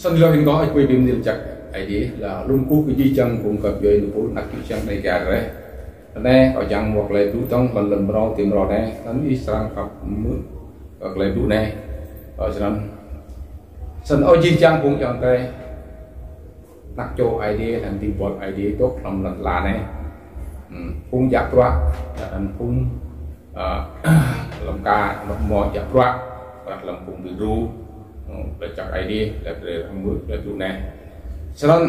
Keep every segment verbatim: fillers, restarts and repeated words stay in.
Snăn lŏ hĭn kâo ăt bi mni lač jăk Aê Diê, leh anăn kkuh kơ jih jang phung găp djuê êpul anak čư̆ čhiăng Dega drei. Anei kâo čiăng mâo klei blŭ tŏng lăn lăn mrâo ti mrâo anei, anăn ih srăng khăp mưn kơ klei blŭ anei. Ơ, snăn. Snăn ơ jih jang phung ayŏng adei, anak čô Aê Diê, leh anăn dĭng buăl Aê Diê dôk hlăm lăn ala anei. Hmm, phung djă bruă, leh anăn phung, ơ, hlăm ka, hlăm mâo djă bruă, ƀiădah hlăm phung bi đru, hmm, lač jăk Aê Diê, leh drei hrăm mưn, leh blŭ anei. Snăn,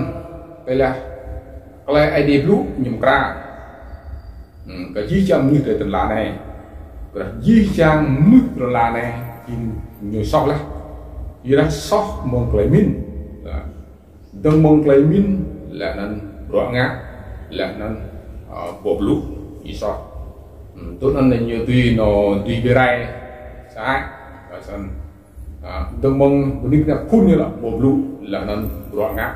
klei, klei Aê Diê blŭ ñu mkra. Hmm, kơ jih jang mnuih drei ti lăn ala anei. Ƀiădah jih jang mnuih ti lăn ala anei, jing ñu soh leh. Ƀiădah soh mơ̆ng klei mĭn. Dơ̆ng mơ̆ng klei mĭn, leh anăn bruă ngă, leh anăn, ơ, boh blŭ, ñu soh. Hmm, tui anăn ñu dưi nao, dưi bi rai, sa ai, ơ, snăn. Ơ, dơ̆ng mơ̆ng bi nik nao phŭn ñu lŏ boh blŭ, leh anăn bruă ngă,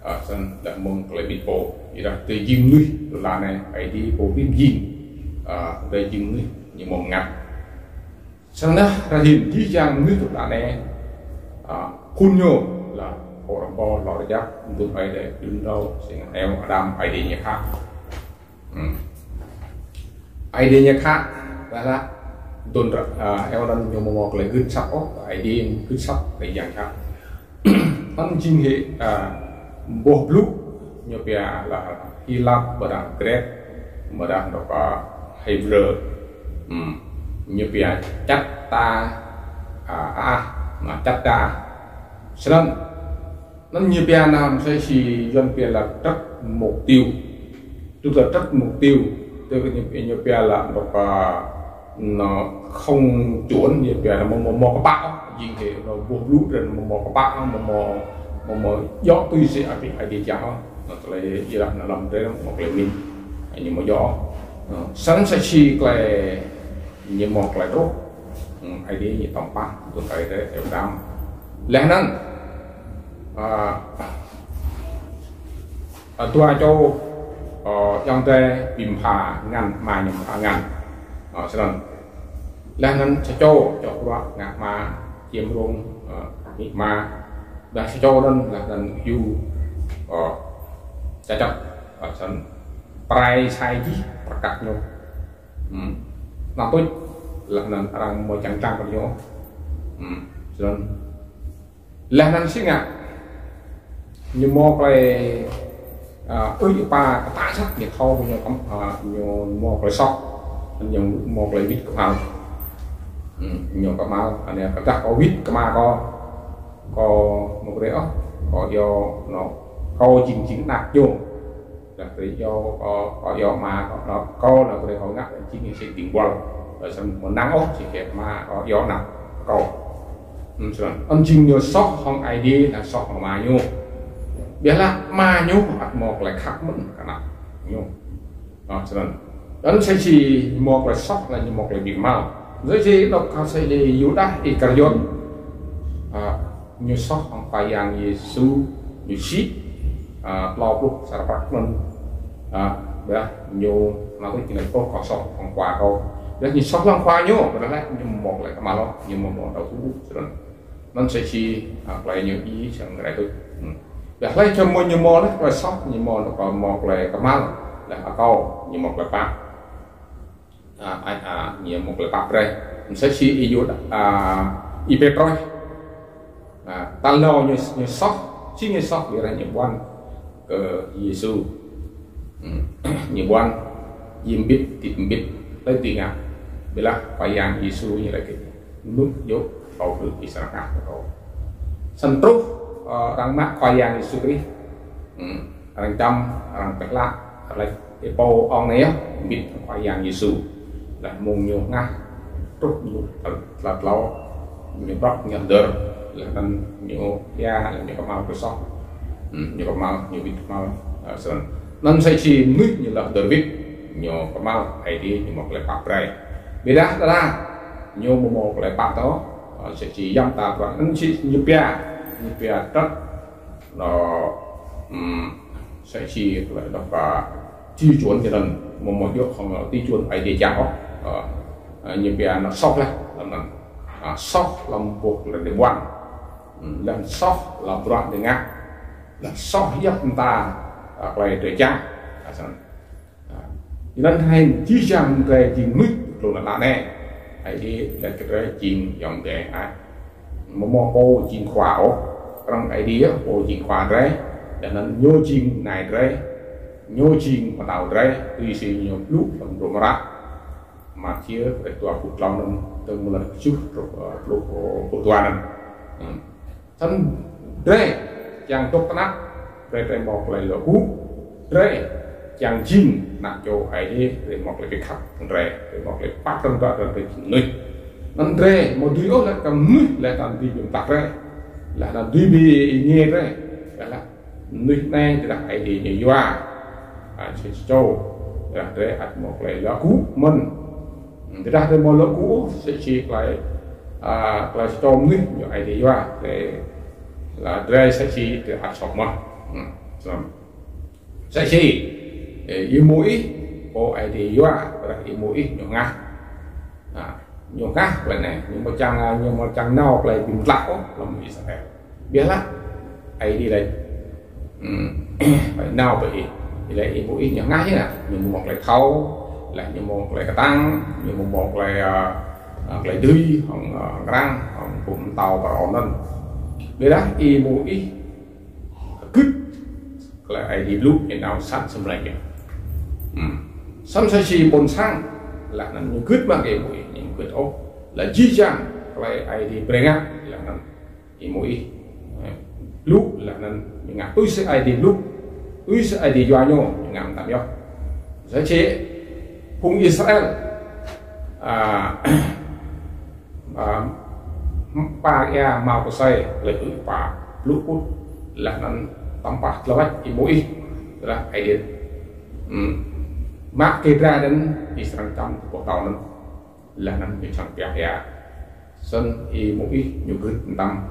ơ, snăn dơ̆ng mơ̆ng klei mĭn pô. Ƀiădah drei jing mnuih, lăn ala anei, Aê Diê pô bi mjing, ơ, drei jing mnuih, ñu mâo mngăt. Snăn ară anei jih jang mnuih ti lăn ala anei, ơ, phŭn ñu leh, ơ, rơbâo lŏ rơjăp, mdŭn Aê Diê đưm đau, snăn êwa Ađam Aê Diê ñu khă. Hmm. Aê Diê ñu khă, leh leh, mdŭn, ơ, êwa anăn ñu mâo mâo klei gưt asăp ôh, Aê Diê gưt asăp, Aê Diê ñu khă. Anăn jing hĕ, ơ, boh blŭ, ñu pia leh Hy Lạp, ƀiădah Grek, ƀiădah dôk, ơ, Hêbrơ. Hmm. Ñu pia čăt ta, ơ, a, na čăt ta. Snăn, anăn ñu pia nao msĕ si Yuăn pia leh trật mục tiêu. Tức là trật mục tiêu, tức là ñu, ñu pia leh dôk, ơ, nó không chuẩn, ñu pia leh mâo, mâo, mâo kpă, jing hĕ nao boh blŭ drei mâo, mâo kpă, mâo, mâo, mâo, mâo djŏ tui si Aê Diê, Aê Diê čiăng. Nao klei êrah nao lăm drei mâo klei mĭn, ñu mâo djŏ. Ơ, snăn msĕ si klei ñu mâo klei truh. Hmm, Aê Diê ñu tăm pah, tui Aê Diê, êwa Ađam. Leh anăn, ơ, ơ, dua čô, ơ, ayŏng adei bi mbha ngăn, ama ñu mbha ngăn. Ơ, snăn. Leh anăn sa čô, čô bruă ngă ama, čiêm rông, ơ, amĭ ama. Leh sa čô anăn, leh anăn hiu, ơ, ča čăp, ơ, snăn. Prai sa ai jih, prăk kăk ñu. Hmm. Nao tuč, leh anăn arăng mâo čiăng čiăng kơ ñu. Hmm. Snăn. Leh anăn si ngă, ñu mâo klei, ơ, ư̆ êpa kpă sat, ñu thâo ñu kăm, ơ, ñu mâo klei soh, ñu mâo klei wĭt kmhal. Hmm, ñu kmhal, anei kơ dah kâo wĭt kmhal kâo, kâo mâo brei ôh, kâo iêu, nao, kâo jing jing anak ñu. Dah brei iêu, kâo, kâo iêu ama, kâo, kâo, kâo dah brei kâo ngă, jing ñu si dĭng buăl. Dah snăn mnang ôh, si kơ ama, kâo iêu anak kâo. Hmm, snăn. Anăn jing ñu soh hŏng Aê Diê, leh soh hŏng ama ñu. Ƀiădah ama ñu ăt mâo klei khăp mơ̆n kơ anak ñu. Ơ, snăn. Anăn msĕ si mâo klei soh leh ñu mâo klei bi kmhal. Msĕ si dôk kơ msĕ si Yuđas Iskariôt. Ơ, ñu soh hŏng Khua Yang Yêsu, ñu sĭ, ơ, tlâo pluh sa prăk anăn. Ơ, ƀiădah ñu nao tuč ñu lač ôh kâo soh hŏng khua kâo. Ƀiădah ñu soh hŏng khua ñu, ƀiădah leh ñu mâo klei kmhal ôh, ñu mâo mâo dôk tŭ, snăn. Anăn msĕ si, ơ, klei ñu ih čiăng ngă tuč. Hmm. Dah klei čăm mâo ñu mâo leh, klei soh ñu mâo, ñu kâo mâo klei kmhal. Leh akâo, ñu mâo klei pap. Ơ, ơ, ơ, ñu mâo klei pap brei. Msĕ si ih yua, ơ, Y-Pêtrôs. Ơ, tal nao ñu, ñu soh, si ñu soh, ƀiădah ñu ƀuăn kơ Yêsu. Hmm. Ñu ƀuăn, jing mbĭt, ti mbĭt, leh ti ngă. Ƀiădah Khua Yang Yêsu ñu lač kơ ñu. Mnuih yơh, kâo kơ ih srăng ngă kơ kâo. Snăn truh, ơ, arăng mă Khua Yang Yêsu Krist. Hmm, arăng čăm, arăng pơhla, arăng lač, êpô ŏng anei yơh, mbĭt Khua Yang Yêsu. Leh mơ̆ng ñu hngah, truh ñu tlâo, tlâo, tlâo, ñu brŏk ñu hdơr, leh anăn ñu hia, leh ñu kmhal kơ soh. Hmm, ñu kmhal, ñu wĭt kmhal, ơ, snăn. Anăn msĕ si mnuih ñu leh hdơr wĭt, ñu kmhal, Aê Diê ñu mâo klei pap brei. Ƀiădah đa đa, ñu mâo mâo klei pap tơ, ơ, msĕ si yăm ta bruă, anăn si ñu pia, ñu pia trật, nao, hmm, msĕ si klei dôk, ơ, tiêu chuẩn ñu anăn, mâo mâo djŏ hŏng, ơ, tiêu chuẩn Aê Diê čiăng ôh, ơ, ơ, ñu pia nao soh leh, hlăm anăn. Ơ, soh hlăm boh klei drei ƀuăn. Leh anăn soh lŏ bruă drei ngă. Leh anăn soh yap mta, a, klei drei čiăng. A, snăn. A, leh anăn hĕ jih jang drei jing mnuih, tlung lăn ala anei. Aê Diê lač kơ drei jing ayŏng adei. Amâo mâo pô jing khua ôh. Knŏng Aê Diê pô jing khua drei. Leh anăn ñu jing nai drei. Ñu jing mtao drei. Tui si ñu blŭ hlăm hdruôm hră Mathiơ, kdrêč dua pluh tlâo anăn, tơl mơ̆ng êlan kjuh truh, ơ, pluh, ơ, pluh dua anăn. Hmm. Snăn drei čiăng dôk tnăp, drei, drei mâo klei luă gŭ, drei čiăng jing anak čô Aê Diê, drei mâo klei bi khăp, drei, drei mâo klei pap, drei, drei, drei jing mnuih. Anăn drei amâo dưi ôh leh kơ mnuih leh anăn dưi bi mtlaih drei, leh anăn dưi bi êngiê drei, leh anăn mnuih anei tơdah Aê Diê ñu yua, a, sa čô, tơdah drei ăt mâo klei luă gŭ mơ̆n. Tơdah drei amâo luă gŭ ôh, msĕ si klei, a, klei sa čô mnuih ñu Aê Diê yua, drei, leh drei msĕ si drei ăt soh mơh. Hmm, snăn. Msĕ si, ơ, Y-Môis, pô Aê Diê yua, tơdah Y-Môis ñu hngah. A, ñu hngah klei anei, ñu amâo čiăng, ñu amâo čiăng nao klei bi mtlaih ôh hlăm Israel. Ƀiădah Aê Diê lač, hmm, phải nao ƀơi ih. Ƀiădah Y-Môis ñu hngah yơh, ñu amâo mâo klei thâo, leh ñu amâo mâo klei ktang, ñu amâo mâo klei, a, a, klei dưi, hŏng, a, ngrăng, hŏng phung mtao Pharaôn anăn. Ƀiădah Y-Môis gưt klei Aê Diê blŭ, ñu nao sat săm lĕ ñu. Hmm. Săm sa si ƀuôn sang, leh anăn ñu gưt mă kơ Y-Môis, ñu gưt ôh. Leh jih jang klei Aê Diê brei ngă, leh anăn Y-Môis, eh, blŭ, leh anăn ñu ngă tui si Aê Diê blŭ, tui si Aê Diê yua ñu, ñu ngă mtam yơh. Sa si phung Israel, a, a, pă êa mâo ksei, klei ư̆ pă, blŭ pŭt, leh anăn tăm pah tlâo wăt Y-Môis, leh Aê Diê, hmm, mă kơ drei anăn, Israel čăm ti boh tâo anăn. Leh anăn ñu čiăng biă êa. Snăn Y-Môis ñu gưt mtam.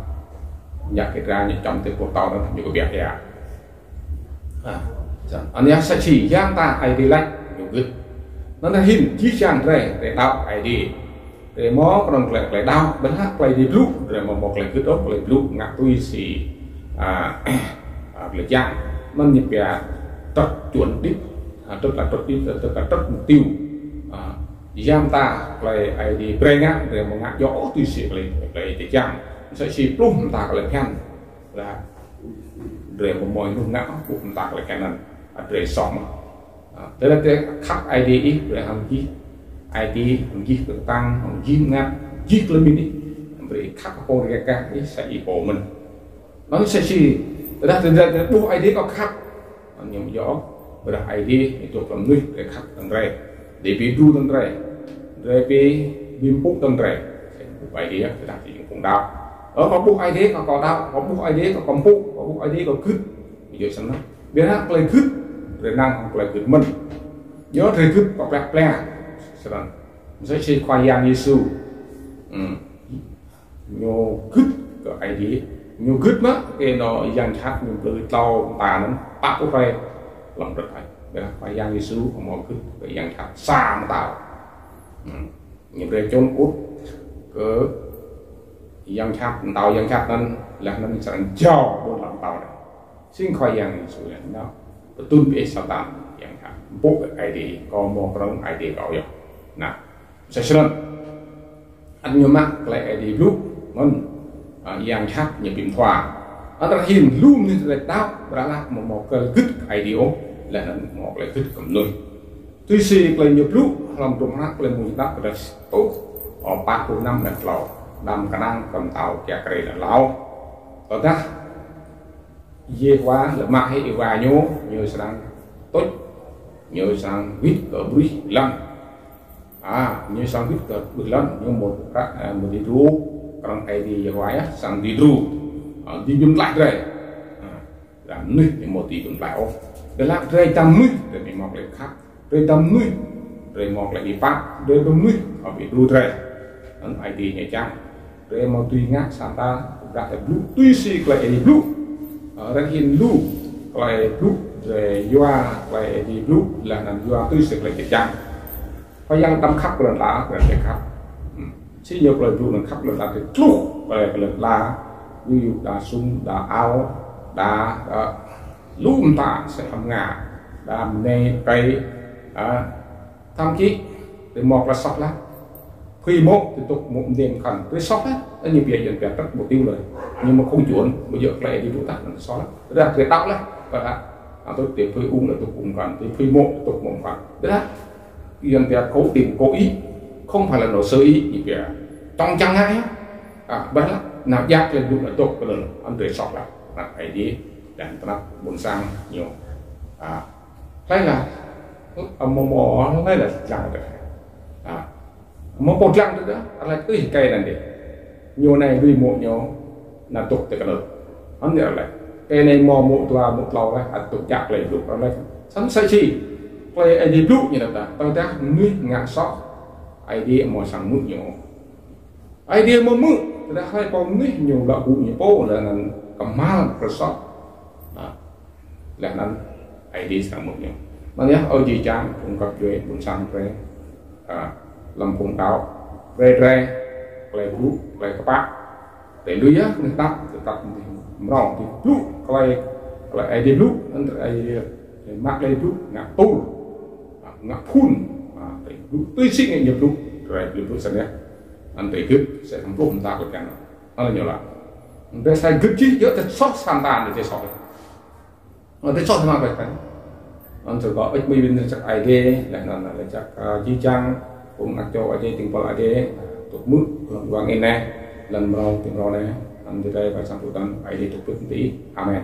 Ñu kơ drei ñu čăm ti boh tâo anăn ñu kbiă êa. A, snăn. Anei sa si ya mta Aê Diê lač ñu gưt. Anăn hĭn jih jang drei, drei đăo Aê Diê. Drei mâo knŏng klei, klei đăo, ƀiădah klei Aê Diê blŭ, drei amâo mâo klei gưt ôh, klei blŭ ngă tui si, a, a, klei čiăng. Anăn ñu pia trật chuẩn đích, a, trật là trật đích, trật là trật mục tiêu. A, ya mta klei Aê Diê brei ngă, drei amâo ngă djŏ ôh tui si klei, klei drei čiăng. Msĕ si pluh mta klei bhiăn. Lah, drei amâo mâo ênuk ngă ôh pluh mta klei bhiăn anăn. A, drei soh mơh. A, tơdah drei khăp Aê Diê ih, brei hŏng jih ai tiê, hŏng jih ktang, hŏng jih mngăt, jih klei mĭn ih. Brei khăp kơ pô drei kah ih, sa ih pô mĭn. Anăn msĕ si, tơdah drei, drei ƀuh Aê Diê kơ khăp. Anăn ñu djŏ, tơdah Aê Diê, ñu dôk hlăm mnuih, drei khăp hlăm drei. Drei bi đru hlăm drei. Drei bi, bi mpŭ hlăm drei. Ƀuh Aê Diê, tơdah drei jing phung đăo. Ơ, kâo ƀuh Aê Diê, kâo, kâo đăo, kâo ƀuh Aê Diê, kâo, kâo mpŭ, kâo ƀuh Aê Diê, kâo gưt. Ñu djŏ snăn. Ƀiădah klei gưt, drei năng klei gưt mơ̆n. Ñu drei gưt pơpleh pleh. Snăn. Msĕ si Khua Yang Yêsu. Hmm. Ñu gưt kơ Aê Diê. Ñu gưt mă, kơ anăn yang jhat ñu blei tlâo mta anăn, pă pluh hruê hlăm rơ̆k ai. Ƀiădah Khua Yang Yêsu amâo gưt kơ yang jhat sa mta. Hmm. Ñu brei čŭn ŭt kơ yang jhat, mtao yang jhat anăn, leh anăn srăng jao ƀuôn ala mtao anăn. Snăn Khua Yang Yêsu lač, nao, bi tŭn bi ih Satan, yang jhat. Mpŭ Aê Diê, kâo mâo knŏng Aê Diê kâo yơh. Nah, msĕ snăn. Ăt ñu mă klei Aê Diê blŭ, mơ̆n, a, yang jhat ñu bi mthua. Anăn hĭn lu mnuih lač đăo, ƀiădah amâo mâo klei gưt Aê Diê ôh, leh anăn mâo klei gưt kơ mnuih. Tui si klei ñu blŭ, hlăm hdruôm hră Klei Mmuñ Hđăp kdrêč sa êtuh, ơ, pă pluh năm leh tlâo. Đăm knang kơ mtao kiă kriê leh tlâo. Tơdah Yêhôwa lĕ mă hĕ êwa ñu, ñu srăng tuč, ñu srăng wĭt kơ ƀruih lăn. A, ñu srăng wĭt kơ ƀruih lăn, ñu amâo, a, amâo dưi đru, knŏng Aê Diê Yêhôwa yơh srăng dưi đru. A, dưi bi mtlaih drei. A, leh mnuih ñu amâo dưi bi mtlaih ôh. Ƀiădah drei čăm mnuih, drei bi mâo klei khăp. Drei čăm mnuih, drei mâo klei bi pap, drei čăm mnuih, a, bi đru drei. Anăn Aê Diê ñu čiăng. Drei amâo dưi ngă sa mta, ƀiădah drei blŭ tui si klei Aê Diê blŭ. A, leh hĭn lu klei blŭ, drei yua klei Aê Diê blŭ, leh anăn yua tui si klei drei čiăng. Khua Yang đăm khăp kơ lăn ala, kơ drei khăp. Hmm. Si ñu klei blŭ anăn khăp kơ lăn ala, drei tluh klei kơ lăn ala. Ñu yŭ đa sŭm, đa ao, đa, đa lu mta sĕ hăm ngă, đa mnei, kei, a, thậm chí, drei mâo klei soh leh. Phưi mô̆, drei dôk mô̆ mdê mkăn. Drei soh leh, ñu pia yuăn pia trật mục tiêu leh. Ñu mâo không chuẩn, mâo djŏ klei Aê Diê blŭ tah, anăn soh leh. Tơdah drei đăo leh, tơdah, a, tui drei phưi ung, drei dôk ung mkăn, drei phưi mô̆, drei dôk mô̆ mkăn. Tơdah, yuăn pia cố tình, cố ý, không phải là nó sơ ý, ñu pia trong chẳng ngại. A, ƀiădah, nao djă klei blŭ, nao dôk kơ anăn, anăn drei soh leh. Anăn Aê Diê, leh anăn ƀuôn sang ñu. A, hlei lah, a, mâo, mâo, hlei lah dlăng tơdah. A, mâo pô dlăng tơdah, hlei tui kei anăn dih. Ñu anei lui mô̆ ñu, nao dôk ti knưl. Anăn dih hlei. Kei anei mâo mô̆ dua, mô̆ tlâo leh, ăt dôk djă klei blŭ hlei. Snăn msĕ si klei Aê Diê blŭ ñu tơdah, tơdah mnuih ngă soh, Aê Diê amâo srăng hmư̆ ñu. Aê Diê amâo hmư̆, tơdah hlei pô mnuih ñu lŏ gŭ ñu pô leh anăn kmhal klei soh. A, leh anăn Aê Diê srăng hmư̆ ñu. Anăn yơh, ơ jih jang, phung găp djuê, ƀuôn sang drei, a, hlăm phung đăo, brei drei, klei blŭ, klei kpă. Drei lui yơh, mnuih tăp, tăp mnuih mrâo, drei blŭ, klei, klei Aê Diê blŭ, anăn drei, drei mă klei blŭ, ngă tŭl, a, ngă phŭn, a, drei blŭ, tui si ngă ñu blŭ, drei blŭ, blŭ snăn yơh. Anăn drei gưt, sĕ hăm pluh mta klei bhiăn. Anăn ñu lač. Drei srăng gưt jih, yơh, drei soh sa mta, drei soh. Drei soh sa mta klei bhiăn. Anăn drei kơ ŭč mĭn wĭn lač jăk Aê Diê, leh anăn lač jăk, a, jih jang, phung anak čô Aê Diê, dĭng buăl Aê Diê, dôk hmư̆, hlăm wang anei, lăn mrâo, ti mrâo anei, anăn drei kơ sang pŭ tăn, Aê Diê dôk pưt ti, amen.